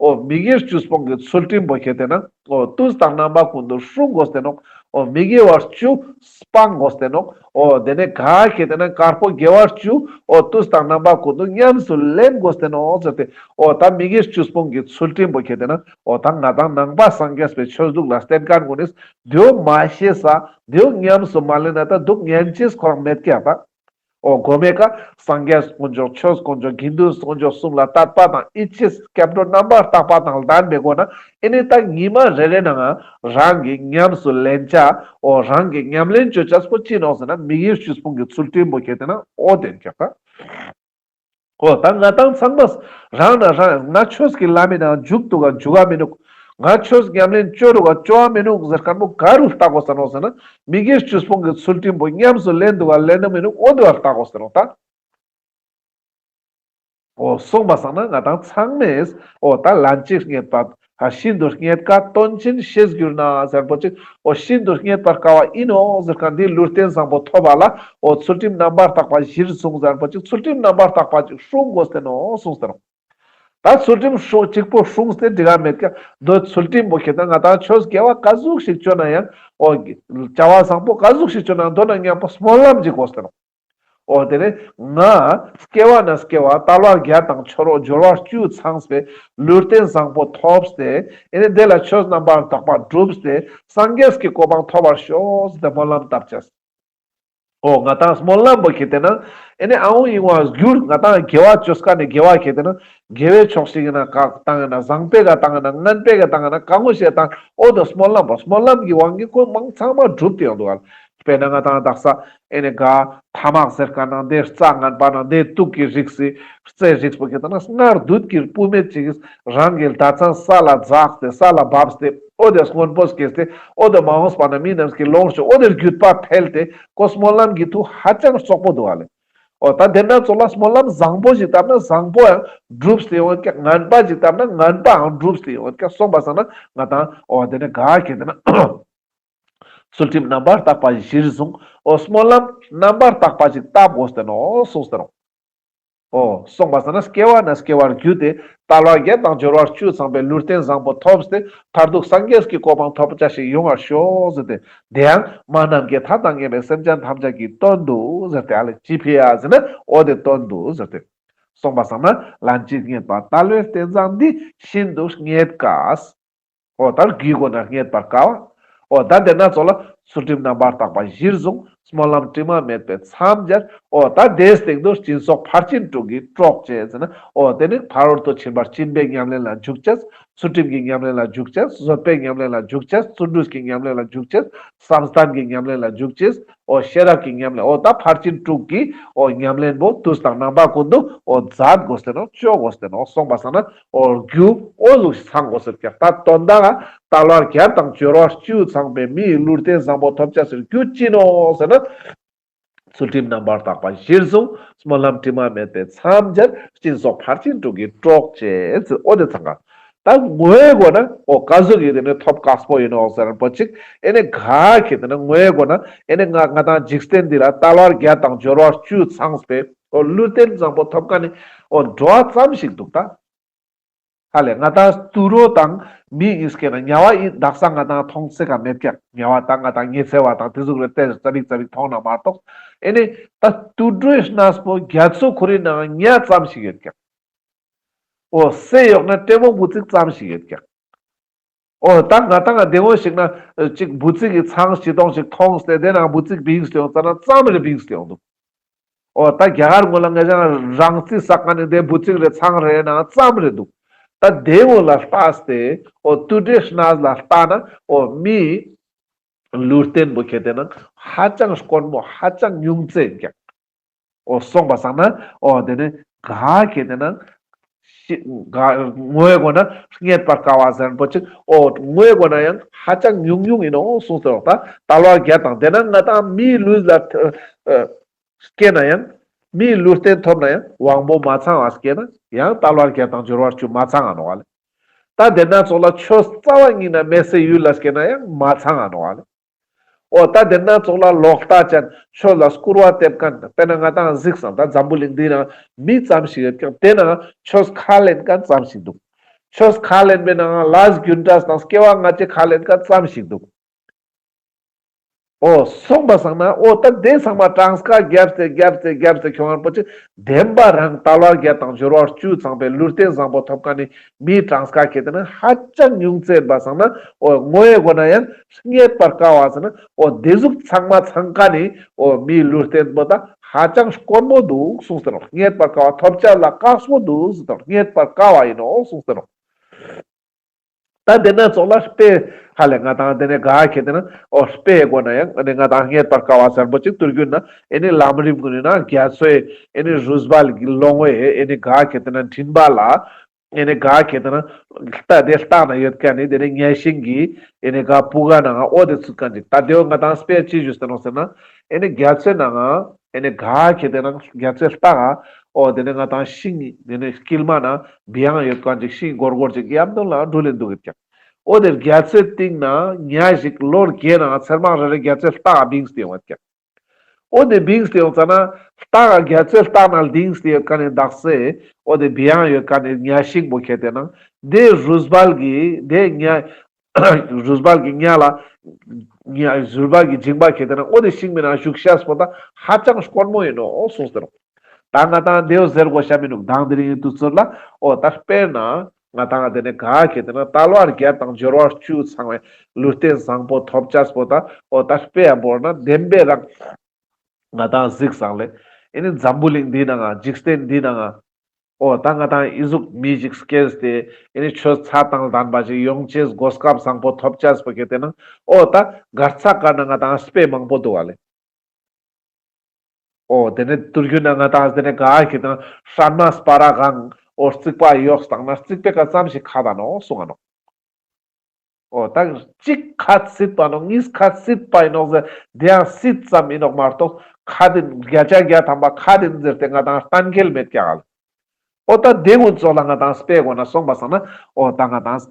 འོ་མི་དགེ་བཅུ་སྤོང་གི་ཚུལ་ཁྲིམས་པོ་ཁེ་ཏེ་ན་འོ་དུས་དང་རྣམ་པ་ཀུན་ཏུ་སྲུང་དགོས་ཏེ་ནོག། འོ་མི་དགེ་བ་བཅུ་སྤང་དགོས་ཏེ་ནོག། འོ་དེ་ནས་ག་ཁེ་ཏེ་ན་དཀར་པོ་དགེ་བ་བཅུ་འོ་དུས་དང་རྣམ་པ་ཀུན་ཏུ་ཉམས་སུ་ལེན་དགོས་ཏེ་ནོག་ཟེར་ཏེ། འོ་ད་མི་དགེ་བཅུ་སྤོང་གི་ཚུལ་ཁྲིམས་པོ་ཁེ་ཏེ་ན་འོ་ད་ང་དང་ནང་པ་སངས་རྒྱས་པའི་ཆོས་ལུགས་ལ་བརྟེན་མཁན་ཀུན་ནི་དེའོ་མ་ཤེས་ས་དེའོ་ཉམས་སུ་མ་ལེན་ན་ད་འདུག་ཉན་ཅེས་ཁོ་རང་མེད་ཀྱག་ད། འོ་གོ་མེ་ཀ་སངས་རྒྱས་དཀོན་མཆོག་ཆོས་དཀོན་མཆོག་དགེ་འདུན་དཀོན་མཆོག་གསུམ་ལ་དད་པ་དང་ཡིད་ཆེས་སྐྱབས་འགྲོ་རྣམ་པར་དག་པ་དང་ལྡན་པའི་སྒོ་ན་ཨེ་ནི་ད་ཉི་མ་རེ་རེ་ནང་རང་གི་ཉམས་སུ་ལེན་ཅེས། འོ་རང་གི་ཉམས་ལེན་ཅོ་ཅེས་པོ་ཅི་ནོག་ཟེར་ན་མི་དགེ་བཅུ་སྤོང་གི་ཚུལ་ཁྲིམས་པོ་ཁེ་ཏེ་ན་འོ་དེ་ཀྱག་ད། འོ་ད་ང་དང་ཚང་མ་རང་ན་རང་ང་ཆོས་ཀྱི་ལམ་མི་ནང་འཇུག་འདུག་ག་འཇུག་ག་མི་འདུག། ང་ཆོས་ཉམས་ལེན་ཅོ་འདུག་ག་ཅོ་བ་མི་འདུག་ཟེར་མཁན་པོ་ག་རུ་ལྟ་དགོས་ས་ནོག་ཟེར་ན་མི་དགེ་བཅུ་སྤོང་གི་ཚུལ་ཁྲིམས་པོ་ཉམས་སུ་ལེན་འདུག་ག་ལེན་ན་མི་འདུག། འོ་དེ་བར་ལྟ་དགོས་ས་ནོག་ད། འོ་སོང་པ་སང་ན་ང་དང་ཚང་མས་འོ་ད་ལན་གཅིག་རྙེད་པ་ཤིན་ཏུ་རྙེད་དཀའ། དོན་ཕྱིར་ཤེས་གྱུར་ན་ཟེར་མཁན་པོ་ཅིག། འོ་ཤིན་ཏུ་རྙེད་པར་དཀའ་བ་ཡིན་ནོག་ཟེར་མཁན་འདི་ལུས་རྟེན་བཟང་པོ་ཐོབ་པ་ལ་འོ་ཚུལ་ཁྲིམས་རྣམ་པར་དག་པ་གཞིར་བཟུང་ཟེར་མཁན་པོ་ཅིག། ཚུལ་ཁྲིམས་རྣམ་པར་དག་པ་ཅིག་སྲུང་དགོས་ཏེ་ནོག་གསུངས་ཏེ་ནོག། ད་ཚུལ་ཁྲིམས་སྲུང་གཅིག་པོ་སྲུངས་ཏེ་འགྲིག་ག་མེད་ཀྱག། འདོད་ཚུལ་ཁྲིམས་པོ་ཁེ་ཏེ་ན་ང་དང་ཆོས་དགེ་བ་ག་ཟུག་ཞིག་ཅོ་ན་ཡང་འོ་བྱ་བ་བཟང་པོ་ག་ཟུག་ཞིག་ཅོ་ན་མདོར་ན་མཉམ་པོ་སྨོན་ལམ་ཅིག་དགོས་ཏེ་ནོག། འོ་དེ་ནས་ང་སྐྱེ་བ་ན་སྐྱེ་བ་དལ་བ་བརྒྱད་དང་འབྱོར་བ་བཅུ་ཚང་བའི་ལུས་རྟེན་བཟང་པོ་ཐོབ་སྟེ་ཨེ་ནི་དེ་ལ་ཆོས་རྣམ་པར་དག་པ་བསྒྲུབས་ཏེ་སངས་རྒྱས་ཀྱི་གོ་འཕང་ཐོབ་པར་ཤོག་ཟེར་ཏེ་སྨོན་ལམ་བཏབ་ཅེས། འོ་ང་དང་སྨོན་ལམ་པོ་ཁེ་ཏེ་ན་ཨེ་ནི་ཨ་འོ་ཡིན་བ་གྱུར། ང་དང་དགེ་བ་ཅོ་མཁན་ནི་དགེ་བ་ཁེ་ཏེ་ན་དགེ་བའི་ཕྱོགས་ཤིག་ཡིན་ན་ག་བཏང་ཡིན་ན་བཟང་པོའི་ག་བཏང་ཡིན་ན་ངན་པའི་ག་བཏང་ཡིན་ན་ག་ངོ་ཤེས་དང་འོ་དོ་སྨོན་ལམ་པོ་སྨོན་ལམ་གྱི་དབང་གིས་ཁོ་མང་ཚང་མ་འགྲུབ་སྟེ་ཡོང་འདུག་ག། དཔེར་ན་ང་དང་དག་ས་ཨེ་ནི་ག་ཐ་མག་ཟེར་མཁན་ནང་དེ་རྩྭ་ངན་པ་ནང་དེ་དུག་གི་རིགས་སི་རྩྭའི་རིགས་པོ་ཁེ་ཏེ་ན་སྔར་དུས་ཀྱི་སྤུ་མེད་ཅིག་གིས་རང་གི་ཟླ་མཚན་ས་ལ་འཛགས་ཏེ་ས་ལ་བབས་ཏེ་འོ་དེ་སྔོན་པོ་སྐྱེས་ཏེ་འོ་དེ་མ་འོངས་པ་ན་མི་རྣམས་ཀྱིས་ལོངས་ཤིག། འོ་དེ་རྒྱུད་པ་འཕེལ་ཏེ་ཁོ་སྨོན་ལམ་གྱི་མཐུ་ཧ་ཅང་རྩོག་པོ་འདུག་ག་ལེ། འོ་ད་དེ་ན་ཚོ་ལ་སྨོན་ལམ་བཟང་པོ་ཞིག་བཏབ་ན་བཟང་པོ་ཡང་འགྲུབ་སྟེ་ཡོང་ཀྱག། ངན་པ་ཞིག་བཏབ་ན་ངན་པའང་འགྲུབ་སྟེ་ཡོང་ཀྱག། སོང་པ་སང་ན་ང་དང་འོ་དེ་ནས་ག་ཁེ་ཏེ་ན་ཚུལ་ཁྲིམས་རྣམ་པར་དག་པ་གཞིར་བཟུང་། འོ་སྨོན་ལམ་རྣམ་པར་དག་པ་ཞིག་བཏབ་དགོས་ཏེ་ནོག་གསུངས་ཏེ་ནོག། འོ་སོང་པ་སང་ན་སྐྱེ་བ་ན་སྐྱེ་བར་བརྒྱུད་དེ་དལ་བ་བརྒྱད་དང་འབྱོར་བ་བཅུ་ཚང་བའི་ལུས་རྟེན་བཟང་པོ་ཐོབ་སྟེ་མཐར་ཐུག་སངས་རྒྱས་ཀྱི་གོ་འཕང་ཐོབ་ཅེས་ཤིག་ཡོང་བར་ཤོག་ཟེར་ཏེ། དེ་ཡང་མ་ནམ་མཁའི་མཐའ་དང་མཉམ་པའི་སེམས་ཅན་ཐམས་ཅད་ཀྱི་དོན་དུ་ཟེར་ཏེ། ཨ་ལེ་ཅི་ཕི་ཡ་ཟེར་ན་འོ་དེ་དོན་དུ་ཟེར་ཏེ། སོང་པ་སང་ན་ལན་གཅིག་རྙེད་པ་དལ་བའི་རྟེན་བཟང་འདི་ཤིན་ཏུ་རྙེད་དཀའ། འོ་ད་རྒྱུའི་སྒོ་ནས་རྙེད་པར་དཀའ་བ། འོ་ད་དེ་ན་ཚོ་ལ་ ཚུལ་ཁྲིམས་རྣམ་པར་དག་པ་གཞིར་བཟུང་། སྨོན་ལམ་དྲི་མ་མེད་པས་མཚམས་སྦྱར། འོ་ད་དེའི་སྟེང་དུ་སྦྱིན་སོགས་ཕར་ཕྱིན་དྲུག་གིས་གྲོགས་བྱེད་ཟེར་ན། འོ་དེ་ནི་ཕ་རོལ་ཏུ་ཕྱིན་པ་སྦྱིན་པའི་ཉམས་ལེན་ལ་འཇུག་བྱ། ཚུལ་ཁྲིམས་ཀྱི་ཉམས་ལེན་ལ་འཇུག་བྱ། བཟོད་པའི་ཉམས་ལེན་ལ་འཇུག་བྱ། བརྩོན་འགྲུས་ཀྱི་ཉམས་ལེན་ལ་འཇུག་བྱ། བསམ་གཏན་གྱི་ཉམས་ལེན་ལ་འཇུག་བྱ། འོ་ཤེས་རབ་ཀྱི་ཉམས་ལེན། འོ་ད་ཕར་ཕྱིན་དྲུག་གི་འོ་ཉམས་ལེན་པོ་དུས་དང་རྣམ་པ་ཀུན་ཏུ་འོ་མཛད་དགོས་ཏེ་ནོག་ཅོ་དགོས་ཏེ་ནོག་སོང་པ་སང་ན་འོ་རྒྱུ་འོ་ལུགས་ཚང་དགོས་ཏེ་ཀྱག་ད་དོན་དག་དལ་བ་བརྒྱད་དང་འབྱོར་བ་བཅུ་ཚང་པའི་མིའི་ལུས་རྟེན་བཟང་པོ་ཐོབ་བྱ་ཟེར་རྒྱུ་ཅི་ནོག་ཟེར་ན། ཚུལ་ཁྲིམས་རྣམ་པར་དག་པ་གཞིར་བཟུང་། སྨོན་ལམ་དྲི་མ་མེད་པས་མཚམས་སྦྱར། སྦྱིན་སོགས་ཕར་ཕྱིན་དྲུག་གིས་གྲོགས་བྱེད། འོ་དེ་ཚང་ཀ་ད་ངོས་གོ་ན་འོ་ཀ་ཟུག་ཡིན་དེ་ནི་ཐོབ་དཀགས་པོ་ཡིན་ནོག་ཟེར་པོ་ཅིག་ཨེ་ནི་ག་ཁེ་དེ་ན་ངོས་གོ་ན་ཨེ་ནི་ང་ང་དང་འཇིག་རྟེན་འདི་ལ་དལ་བ་བརྒྱད་དང་འབྱོར་བ་བཅུ་ཚང་པའི་འོ་ལུས་རྟེན་བཟང་པོ་ཐོབ་མཁན་ནི་འོ་འགྲོ་བ་ཙམ་ཞིག་འདུག་ད། ཧ་ལས་ང་དང་དུད་འགྲོ་དང་མི་ཡིན་སྐྱེ་ན་དམྱལ་བ་ཡིན་དག་ས་ང་དང་མཐོང་ཚེ་ག་མེད་ཀྱག་དམྱལ་བ་དང་ང་དང་ཉི་ཚེ་བ་དང་དེ་ཟུག་རེ་ཏེ་ཙ་པིག་ཙ་པིག་མཐོང་ན་མ་གཏོགས། ཨེ་ནི་ད་དུད་འགྲོའི་གནས་པོ་རྒྱ་མཚོ་ཁོ་རའི་ནང་ཉ་ཙམ་ཞིག་ཡོད་ཀྱག་འོ་སེ་ཡོག་ན་ཏྲེ་མོ་འབུ་ཚིག་ཙམ་ཞིག་ཡོད་ཀྱག་འོ་ད་ང་དང་ང་བདེ་མོ་ཞིག་ན་ཅིག་འབུ་ཚིག་གི་ཚང་ཅི་གཏོང་ཞིག་མཐོང་སྟེ་དེ་ནང་འབུ་ཚིག་བིངས་ཏེ་ཡོང་ཙ་ན་ཙམ་རེ་བིངས་ཏེ་ཡོང་འདུག་འོ་ད་རྒྱ་གར་ངོས་ལ་ང་ཅག་རང་རྩི་ས་ཀ་ནི་དེ་འབུ་ཚིག་རེ་ཚང་རེ་ནང་ཙམ་རེ་འདུག་ད་དེ་ངོས་ལ་ལྟས་ཏེ་འོ་དུད་འགྲོའི་གནས་ལ་ལྟ་ན་འོ་མིའི་ལུས་རྟེན་པོ་ཁེ་དེ་ན་ཧ་ཅང་དཀོན་མོ་ཧ་ཅང་ཉུང་ཙེ་ཡིན་ཀྱག་འོ་སོང་པ་སང་ན་འོ་དེ་ནི་ག་ཁེ་དེ་ན་ཤི་ག་ངོས་གོ་ན་རྙེད་པར་དཀའ་བ་ཟེར་པོ་ཅིག་འོ་ངོས་གོ་ན་ཡང་ཧ་ཅང་ཉུང་ཉུང་ཡིན་ནོག་གསུངས་ཏེ་ནོག་ད་དལ་བ་བརྒྱད་དང་དེ་ན་ང་དང་མིའི་ལུས་ལ་སྐྱེས་ན་ཡང་མིའི་ལུས་རྟེན་ཐོབ་ན་ཡང་དབང་པོ་མ་ཚང་བ་སྐྱེས་ན་ཡང་དལ་བ་བརྒྱད་དང་འབྱོར་བ་བཅུ་མ་ཚང་ང་ནོག་ལེ། ད་དེ་ན་ཙོགས་ལ་ཆོས་རྩ་བ་ཉིད་ན་མེད་སའི་ཡུལ་ལ་སྐྱེས་ན་ཡང་མ་ཚང་ང་ནོག་ལེ། འོ་ད་དེ་ན་ཙོགས་ལ་ལོག་ལྟ་ཅན་ཆོས་ལ་སྐུར་བ་འདེབས་མཁན་དཔེར་ན་ང་དང་གཟིགས་སང་ད་འཛམ་བུ་གླིང་འདི་ན་མི་ཙམ་ཞིག་ཡོད་ཀྱང་དེ་ན་ཆོས་ཁས་ལེན་མཁན་ཙམ་ཞིག་འདུག་ཆོས་ཁས་ལེན་པའི་ནང་ལས་རྒྱུ་འབྲས་དང་སྐྱེ་བ་སྔ་ཕྱི་ཁས་ལེན་མཁན་ཙམ་ཞིག་འདུག་འོ་སོང་པ་སང་ན་འོ་ད་དེ་ཚང་མ་གྲངས་ཀ་བརྒྱབ་སྟེ་བརྒྱབ་སྟེ་བརྒྱབ་སྟེ་ཁྱོང་ངར་པོ་ཅི་བདེན་པ་རང་དལ་བ་བརྒྱད་དང་འབྱོར་བ་བཅུ་ཚང་པའི་ལུས་རྟེན་བཟང་པོ་ཐོབ་མཁན་ནི་མིའི་གྲངས་ཀ་ཁེ་དེ་ན་ཧ་ཅང་ཉུང་ཙེ་ཡིན་པ་སང་ན་འོ་ངོས་གོ་ན་ཡང་རྙེད་པར་དཀའ་བ་ཟེར་ན་འོ་དེ་ཟུག་ཚང་མ་ཚང་མཁན་ནི་འོ་མིའི་ལུས་རྟེན་པོ་ད་ཧ་ཅང་དཀོན་མོ་འདུག་གསུངས་ཏེ་ནོག་རྙེད་པར་དཀའ་བ་ཐོབ་བྱ་ལ་དཀགས་པོ་འདུག་གསུངས་ཏེ་ནོག་རྙེད་པར་དཀའ་བ་ཡིན་ནོག་གསུངས་ཏེ་ནོག་ད་དེ་ན་ཙོགས་ལ་དཔེ་ཧ་ལས་ང་དང་དེ་ནས་ག་ཁེ་དེ་ན་འོ་དཔེ་གོ་ན་ཡང་ཨེ་ནི་ང་དང་རྙེད་པར་དཀའ་བ་ཟེར་པོ་ཅིག་དུར་རྒྱུ་ན་ཨེ་ནི་ལམ་རིམ་ཀུན་ན་རྒྱ་མཚོའི་ཨེ་ནི་རུས་སྦལ་གྱི་ལོང་བས་ཨེ་ནི་ག་ཁེ་དེ་ན་མགྲིན་པ་ལ་ཨེ་ནི་ག་ཁེ་དེ་ན་ལྟ་དེ་ལྟ་ན་ཡོད་མཁན་ནི་དེ་ནི་གཉའ་ཤིང་གི་ཨེ་ནི་ག་སྤུ་ག་ནང་འོ་དེ་ཚུད་མཁན་ཅིག་ད་དེའོ་ང་དང་དཔེ་ཅི་ཞུས་ཏེ་ནོག་ཟེར་ན་ཨེ་ནི་རྒྱ་མཚོའི་ནང་ཨེ་ནི་ག་ཁེ་དེ་ན་རྒྱ་མཚོའི་ལྟ་ག་འོ་དེ་ནི་ང་དང་ཤིང་དེ་ནི་དཀྱིལ་མ་ན་བི་ཡང་ཡོད་མཁན་ཅིག་ཤིང་སྒོར་སྒོར་ཅིག་ཡམ་དུང་ལ་འགྲུལ་ལེན་འདུག་ཡོད་ཀྱག་འོ་དེ་རྒྱ་མཚོའི་གཏིང་ན་ཉ་ཞིག་ལོ་བརྒྱའི་ནང་ཚེར་མང་རེ་རེ་རྒྱ་མཚོའི་ལྟག་བིངས་ཏེ་ཡོང་བ་ཀྱག་འོ་དེ་བིངས་ཏེ་ཡོང་ཙ་ན་ལྟག་རྒྱ་མཚོའི་ལྟག་ན་བིངས་ཏེ་ཡོད་མཁན་ནི་དག་ས་འོ་དེ་བི་ཡང་ཡོད་མཁན་ནི་ཉ་ཤིང་པོ་ཁེ་དེ་ན་དེ་རུས་སྦལ་གྱི་དེ་ཉ་རུས་སྦལ་གྱི་ཉ་ལ་ཉ་རུས་སྦལ་གྱི་མགྲིན་པ་ཁེ་དེ་ན་འོ་དེ་ཤིང་མི་ན་བཞུགས་ཤེས་པོ་ད་ཧ་ཅང་དཀོན་མོ་ཡིན་ནོག་གསུངས་ཏེ་ནོག་ད་ང་དང་དེའོ་ཟེར་དགོས་ཤ་མི་འདུག་དང་དེ་རིང་དུས་ཚོད་ལ་འོ་ད་དཔེར་ན་ང་དང་དེ་ནས་ག་ཁེ་དེ་ན་དལ་བ་བརྒྱད་དང་འབྱོར་བ་བཅུ་ཚང་བའི་ལུས་རྟེན་བཟང་པོ་ཐོབ་ཅེས་པོ་ད་འོ་ད་དཔེ་ཡང་བོར་ན་བདེན་པའི་རང་ང་དང་གཟིགས་སང་ལེ། ཨེ་ནི་འཛམ་བུ་གླིང་འདི་ནང་ང་འཇིག་རྟེན་འདི་ནང་ང་འོ་ད་ང་དང་ཨི་ཟུག་མི་ཞིག་སྐྱེས་ཏེ་ཨེ་ནི་ཆོས་ཚད་དང་ལྡན་པ་ཞིག་ཡོང་ཅེས་གོ་སྐབས་བཟང་པོ་ཐོབ་ཅེས་པོ་ཁེ་དེ་ན་འོ་ད་གར་ཚ་གར་ན་ང་དང་དཔེ་མང་པོ་འདུག་ག་ལེ། འོ་དེ་ནས་དུར་རྒྱུ་ན་ང་དང་དེ་ནས་ག་ཁེ་དེ་ན་སྲན་མ་སྤར་གང་འོ་རྩིག་པ་གཡོགས་བཏང་ན་རྩིག་པའི་ཀ་ཙམ་ཞིག་ཁ་ད་ནོག་གསུང་ང་ནོག་འོ་ད་གཅིག་ཁ་སྲིད་པ་ནོག་གཉིས་ཁ་སྲིད་པ་ཡིན་ནོག་ཟེར་དེ་ཡང་སྲིད་ཙམ་ཡིན་ནོག་མ་གཏོགས་ཁ་དེ་བརྒྱ་ཆ་བརྒྱ་ཐམ་པ་ཁ་དེ་ཟེར་ཏེ་ང་དང་གཏན་འཁེལ་མེད་ཀྱག་ལེ། འོ་ད་དེ་ཀུན་ཙོགས་ལ་ང་དང་དཔེ་གོ་ན་སོང་པ་སང་ན་འོ་ད་ང་དང་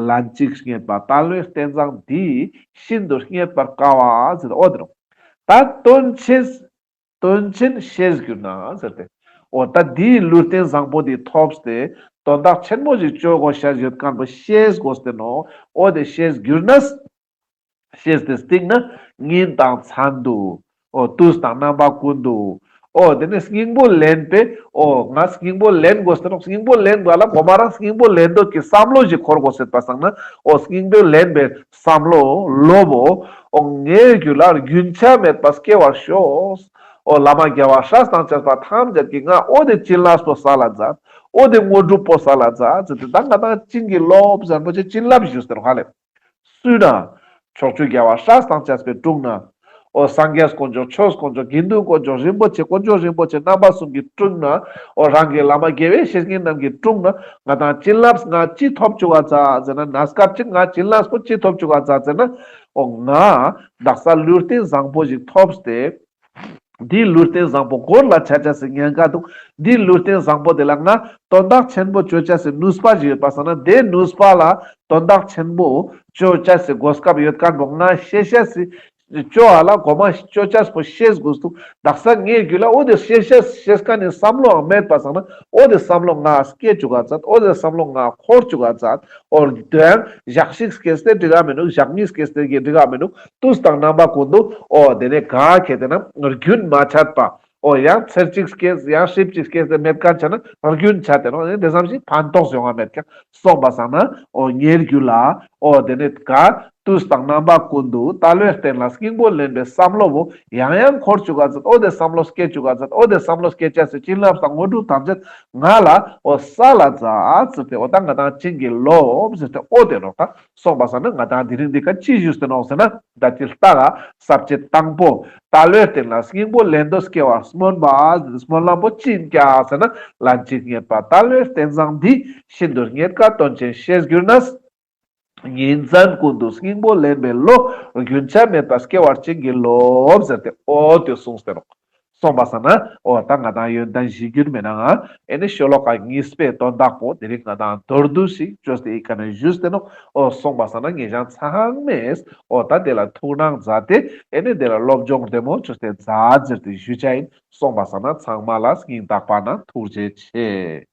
ལན་གཅིག་རྙེད་པ་དལ་བའི་རྟེན་བཟང་འདི། ཤིན་ཏུ་རྙེད་པར་དཀའ་བ་ཟེར་འོ་དེ་ནོག་ད་དོན་ཆེན་དོན་ཆེན་ཤེས་གྱུར་ན་ཟེར་ཏེ། འོ་ད་འདིའི་ལུས་རྟེན་བཟང་པོ་འདི་ཐོབ་སྟེ་དོན་དག་ཆེན་མོ་ཞིག་ཅོ་དགོས་ཤེས་ཡོད་མཁན་པོ་ཤེས་དགོས་ཏེ་ནོག་འོ་དེ་ཤེས་གྱུར་ན། ཤེས་ཏེ་སྟིང་ན་ཉིན་དང་མཚན་དུ། འོ་དུས་དང་རྣམ་པ་ཀུན་ཏུ། འོ་དེ་ནས་སྙིང་པོ་ལེན་པའི་འོ་ང་སྙིང་པོ་ལེན་དགོས་ཟེར་ནོག་སྙིང་པོ་ལེན་དགོས་ལ་གོ་མ་རང་སྙིང་པོ་ལེན་འདོད་ཀྱི་བསམ་བློ་ཞིག་འཁོར་དགོས་ཟེར་པ་སང་ན་འོ་སྙིང་པོ་ལེན་པའི་བསམ་བློ་ལོབ་བོ་འོ་ངའི་རྒྱུད་ལ་རྒྱུན་ཆད་མེད་པ་སྐྱེ་བར་ཤོག་འོ་བླ་མ་རྒྱལ་བ་སྲས་དང་བཅས་པ་ཐམས་ཅད་ཀྱིས་ང་འོ་དེ་བྱིན་རླབས་པོ་སལ་ལ་མཛད། འོ་དེ་དངོས་གྲུབ་པོ་སལ་ལ་མཛད་ཟེར་ཏེ་ད་ང་དང་བྱིན་གྱིས་རློབས་ཟེར་པོ་ཅིག་བྱིན་རླབས་ཞུས་ཏེ་ནོག་ཧ་ལེ། སུ་ན། ཕྱོགས་བཅུའི་རྒྱལ་བ་སྲས་དང་བཅས་པའི་དྲུང་ན། འོ་སངས་རྒྱས་དཀོན་མཆོག་ཆོས་དཀོན་མཆོག་དགེ་འདུན་དཀོན་མཆོག་རིན་པོ་ཆེ་དཀོན་མཆོག་རིན་པོ་ཆེ་རྣམ་པ་གསུམ་གྱི་དྲུང་ན། འོ་རང་གི་བླ་མ་དགེ་བའི་བཤེས་གཉེན་རྣམས་ཀྱི་དྲུང་ན་ང་དང་བྱིན་རླབས་ང་ཅི་ཐོབ་བཅུག་ག་ཛད་ཟེར་ན་གནས་སྐབས་ཅིག་ང་བྱིན་རླབས་པོ་ཅི་ཐོབ་བཅུག་ག་ཛད་ཟེར་ན། འོ་ང་དག་ས་ལུས་རྟེན་བཟང་པོ་ཞིག་ཐོབ་སྟེ། འདིའི་ལུས་རྟེན་བཟང་པོ་འགོར་ལ་ཆ་ཆ་སི་ཉེན་ཁ་འདུག་འདིའི་ལུས་རྟེན་བཟང་པོ་དེ་ལ་ང་དོན་དག་ཆེན་པོ་ཅོ་ཆ་སི་ནུས་པ་ཞིག་ཡོད་པ་སང་ན་དེ་ནུས་པ་ལ་དོན་དག་ཆེན་པོ་ཅོ་ཆ་སི་གོ་སྐབས་ཡོད་མཁན་པོ་ང་ཤེས་ཆ་སི་ཅོ་ཨ་ལ་གོ་མ་ཅོ་ཆ་སི་པོ་ཤེས་དགོས་འདུག་དག་ས་ངའི་རྒྱུད་ལ་འོ་དེ་ཤེས་ཆ་ཤེས་མཁན་ནི་བསམ་བློའང་མེད་པ་སང་ན་འོ་དེ་བསམ་བློ་ང་སྐྱེ་བཅུག་ག་ཛད། འོ་དེ་བསམ་བློ་ང་འཁོར་བཅུག་ག་ཛད། འོ་དེ་ཡང་ཞག་ཞིག་སྐྱེས་ཏེ་འགྲིག་ག་མི་འདུག་ཞག་གཉིས་སྐྱེས་ཏེ་འགྲིག་ག་མི་འདུག་དུས་དང་རྣམ་པ་ཀུན་ཏུ་འོ་དེ་ནས་ག་ཁེ་ཏེ་ན་རྒྱུན་མ་ཆད་པ། འོ་ཡང་ཚར་གཅིག་སྐྱེས་ཡང་ཧྲིབ་གཅིག་སྐྱེས་ཏེ་མེད་མཁན་ཆ་ན་རྒྱུན་ཆད་དེ་ནོག་དེ་ཙམ་ཞིག་ཕན་ཐོགས་ཡོང་བ་མེད་ཀྱང་སོང་པ་སང་ན་འོ་ཉེ་རྒྱུ་ལ་འོ་དེ་ནས་ག་དུས་དང་རྣམ་པ་ཀུན་ཏུ་དལ་བའི་རྟེན་ལ་སྙིང་པོ་ལེན་པའི་བསམ་བློ་བོ་ཡང་ཡང་འཁོར་བཅུག་ག་ཛད། འོ་དེ་བསམ་བློ་སྐྱེ་བཅུག་ག་ཛད། འོ་དེ་བསམ་བློ་སྐྱེ་ཆ་སི་བྱིན་རླབས་དང་དངོས་གྲུབ་ཐམས་ཅད་ང་ལ་འོ་སལ་ལ་ཛད་ཟེར་ཏེ་འོ་ད་ང་དང་བྱིན་གྱིས་རློབས་ཟེར་ཏེ་འོ་དེ་ནོག་ད་སོང་པ་སང་ན་ང་དང་དེ་རིང་འདི་ཀ་ཅི་ཞུས་ཏེ་ནོག་ཟེར་ན་ད་ཅི་ལྟ་ག་ས་བཅད་དང་པོ། དལ་བའི་རྟེན་ལ་སྙིང་པོ་ལེན་འདོད་སྐྱེ་བར་སྨོན་པ། སྨོན་ལམ་པོ་ཅི་ཡིན་ཀྱག་ཟེར་ན། ལན་གཅིག་རྙེད་པ་དལ་བའི་རྟེན་བཟང་འདི། ཤིན་ཏུ་རྙེད་དཀའ་དོན་ཆེན་ཤེས་གྱུར་ནས། ཉིན་མཚན་ཀུན་ཏུ་སྙིང་པོ་ལེན་པའི་བློ། རྒྱུན་ཆད་མེད་པ་སྐྱེ་བར་བྱིན་གྱིས་རློབས་ཟེར་ཏེ་འོ་དེ་གསུངས་ཏེ་ནོག་སོང་པ་སང་ན་འོ་ད་ང་དང་ཡོན་ཏན་གཞིར་གྱུར་མའི་ནང་ང་ཨེ་ནི་ཤོ་ལོ་ཀ་གཉིས་པའི་དོན་དག་པོ་དེ་རིང་ང་དང་མདོར་བསྡུས་ཤིག་བཅོས་ཏེ་ཨི་ཀ་ནས་ཞུས་ཏེ་ནོག་འོ་སོང་པ་སང་ན་ངེད་ཅག་ཚང་མས་འོ་ད་དེ་ལ་ཐུགས་སྣང་མཛད་དེ་ཨེ་ནི་དེ་ལ་སློབ་སྦྱོང་བདེ་མོ་བཅོས་ཏེ་མཛད་ཟེར་ཏེ་ཞུ་ཆ་ཡིན། སོང་པ་སང་ན་ཚང་མ་ལ་སྙིང་ཐག་པ་ནས་ཐུགས་རྗེ་ཆེ།